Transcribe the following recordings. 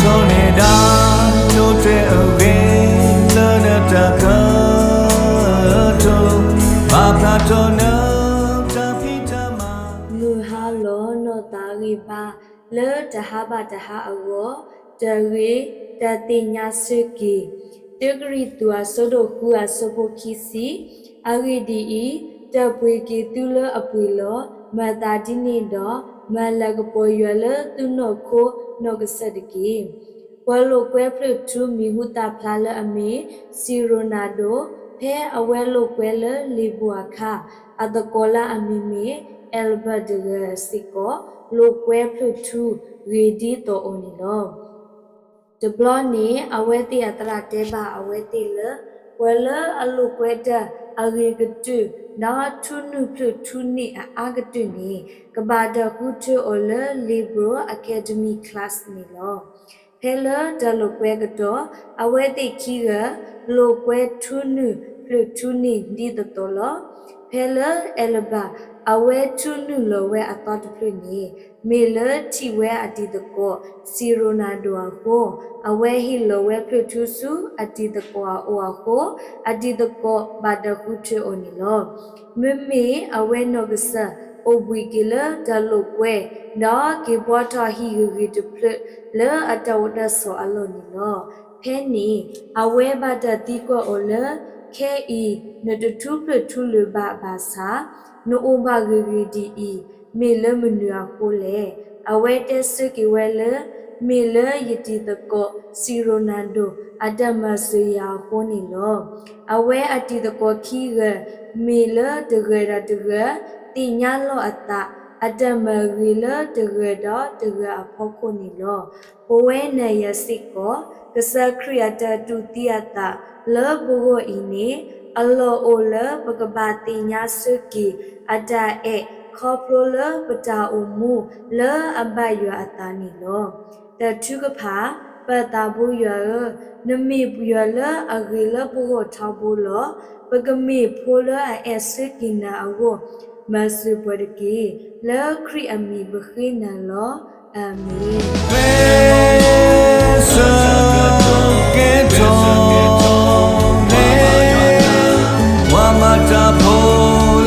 ထီၣ်န့ၢ်ဒၣ် ဒိးတဲအဂ့ၤ လၢနတၢ်ကတိၤ, ဘၣ်ဖျါထီၣ်နတၢ်ဖံးတၢ်မၤ, မုၢ်ဟါလီၤနီၢ်သးဂံၢ်ဘါ လၢတဟါဘၣ်တဟါအဂီၢ်, တၢ်ဂ့ၤတၢ်သ့ၣ်ညါစ့ၢ်ကီး, တၢကရံၣ်သူးအဆၢဒိၣ်ဃုအဆၢဖိခံဆံ, အဂ့ၢ်ဒ်အံၤ, တၢ်ပှ့ၤက့ၤသုလၢအပှ့ၤလီၤ, မၤသးဒ်န့ၣ်ဒီး, မၤလၤကပီၤယွၤလၢသုနီၢ်ခိနီၢ်ကစၢ်တက့ၢ်. ပှၤလိာ်ကွဲဖျၢၣ်ထူမံၤဟူသၣ်ဖျါလၢအမ့ၢ် စံရိၤနၤဒိၣ်, ဖဲအဝဲလိာ်ကွဲလၢလ့ၤဘိၤအခါ, အသကိးလၢအမံၤမ့ၢ် အဲလ်ဘၢၣ်တဂၤစ့ၢ်ကီး, လိာ်ကွဲဖျၢၣ်ထူဂ့ၤဒ်သိးအီၤန့ၣ်လီၤ. တဘျီန့ၣ် အဝဲသ့ၣ်အသရၣ်တဲဘၣ်အဝဲသ့ၣ်လၢ ပှၤလၢအလိာ်ကွဲတၢ်အဂ့ၤကတၢၢ် ဒီးထူနုာ်ဖျၢၣ်ထူန့ၢ်အအါကတၢၢ်န့ၣ် ကဘၣ်တၢ်ဃုထၢအီၤလၢ Liberal Academy Class န့ၣ်လီၤ. ဖဲလၢတၢ်လိာ်ကွဲကတီၢ် အဝဲသ့ၣ်ခံဂၤ လိာ်ကွဲထူနုာ်ဖျၢၣ်ထူန့ၢ်ဒ်သိးသိးလီၤ. ဖဲလၢအဲလ်ဘၢၣ် အဝဲထူနုာ်လီၤဝဲအသီတဖျၢၣ်န့ၣ် မ့ၢ်လၢထံၣ်ဝဲအတံၤသကိး စံရိၤနၤဒိၣ်အဃိ, အဝဲဟ့ၣ်လီၤဝဲဖျၢၣ်ထူဆူအတံၤသကိးအအိၣ်အဃိ, အတံၤသကိးဘၣ်တၢ်ဃုထၢအီၤန့ၣ်လီၤ. မ့မ့ၢ်အဝဲနီၢ်ကစၢ် အိၣ်ဘှံးက့ၤလၢတၢ်လိာ်ကွဲ, ဒီးက့ၤဘှီထီၣ်ဟံၣ်ဂ့ၤဂ့ၤတဖျၢၣ် လၢအတၢ်အိၣ်တၢ်ဆိးအလီၢ်န့ၣ်လီၤ. ဖဲန့ၣ် အဝဲဘၣ်တၢ်သံကွၢ်အီၤလၢ ခဲအံၤ နတထူဖျၢၣ်ထူလၢၤဘၣ်ဘၣ်ဆၣ်, နအိၣ်ဘၣ်ဂ့ၤဂ့ၤဒ်အံၤ မ့ၢ်လၢမနုၤအဃိလဲၣ်. အဝဲတဲဆၢက့ၤဝဲလၢ မ့ၢ်လၢယတံၤသကိး စံရိၤနၤဒိၣ် အတၢ်မၤစၢၤယၤအဃိန့ၣ်လီၤ. အဝဲအတံၤသကိးခံဂၤ မ့ၢ်လၢတဂၤဒီးတဂၤ သ့ၣ်ညါလီၤအသး အတၢ်မၤဂ့ၤလၢတဂၤဒီးတဂၤအဖီခိၣ်န့ၣ်လီၤ. ပဝဲနၤယၤစ့ၢ်ကီး ကစၢ်ခရံာ်အတၢ်တူၢ်သံအသးလၢပဂီၢ်အံၤန့ၣ် အလီၢ်အိၣ်လၢပကဘၣ်သ့ၣ်ညါစၢက့ၤ အတၢ်အဲၣ် ခီဖျိလၢပတၢ်အိၣ်မူလၢအဘၣ်ယွၤအသးန့ၣ်လီၤ. တၢ်ထုကဖၣ်, ပၢ်သးဘိယွၤဧၢ, နမ့ၢ်ယွၤလၢအဂ့ၤလၢပဂီၢ်ထီဘိလီၤ. ပကမ့ၢ်ဖိလၢအအဲၣ်စၢက့ၤနၤအဂီၢ် မၤစၢၤပှၤတက့ၢ်. လၢခရံာ်အမံၤပဃ့နၤလီၤ. အၤမ့ၣ်. ပှၤမၤတၢ်ဖိ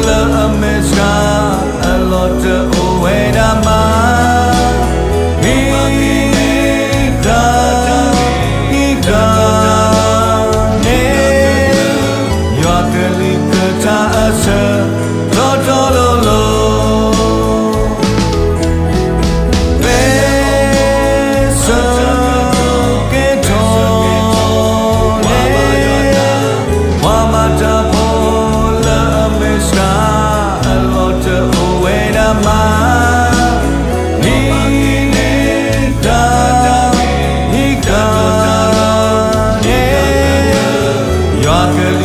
လၢအမဲာ်ဆှး အလီၢ်တအိၣ်ဝဲဒၣ်မး, ဟံးဃာ်, ဟံးဃာ်န့ၣ် ယွၤကလုၢ်ကထါအဆၢ တီတီလိၤလိၤ ပှၤမၤတၢ်ဖိလၢအမဲာ်ဆှး အလီၢ်တအိၣ်ဝဲဒၣ်မး, ဟံးဃာ်, ဟံးဃာ်န့ၣ် ယွၤကလုၢ်